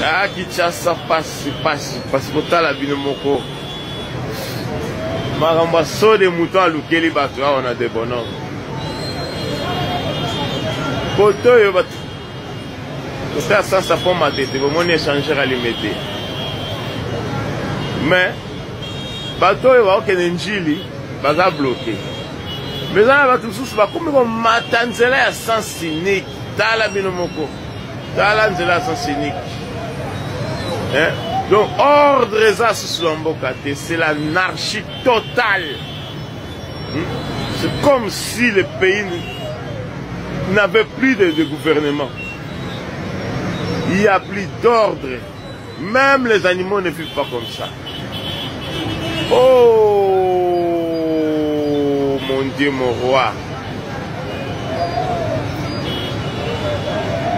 Ah, Kinshasa pasi pasi pasi, kotala bino moko makambo ya sode moto alukeli bato awa na de bonhomme kote oyo bato kote ya sasa mpo matete bomoni échangeur alimete mais bato oyo bakokende njili baza bloke mais eza na bato mosusu bakomi komata nzela ya sens unique. Tala bino moko, tala nzela ya sens unique, hein? Donc ordre eza susu na mboka te, c'est l'anarchie totale, C'est comme si le pays n'avait plus de gouvernement. Il n'y a plus d'ordre. Même les animaux ne vivent pas comme ça. Oh mon Dieu, mon roi.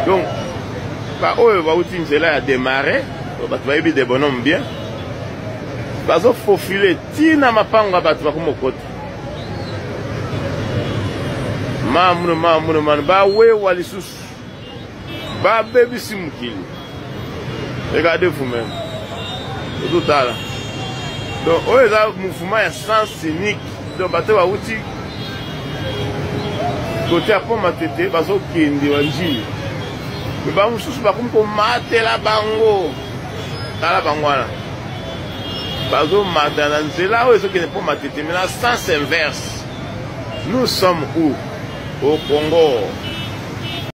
Donc, baoyo bauti nzela ya démarrer, bato bayebi de bonhomme bien, bazofofile ntina mapango ya bato bakomokota mamuno mamuno mano bawewa lisusu babebisi mokili. Regardez vous-même, ozotala. Donc oyo eza mouvement ya sens unique. Donc bato bauti kote ya pont Matete bazokende banjili, me bamosusu bakomi komatela bango. Tala bango wana bazomata na nzela oyo ezokende pont Matete, mais na sens inverse. Nous sommes où? Au Congo.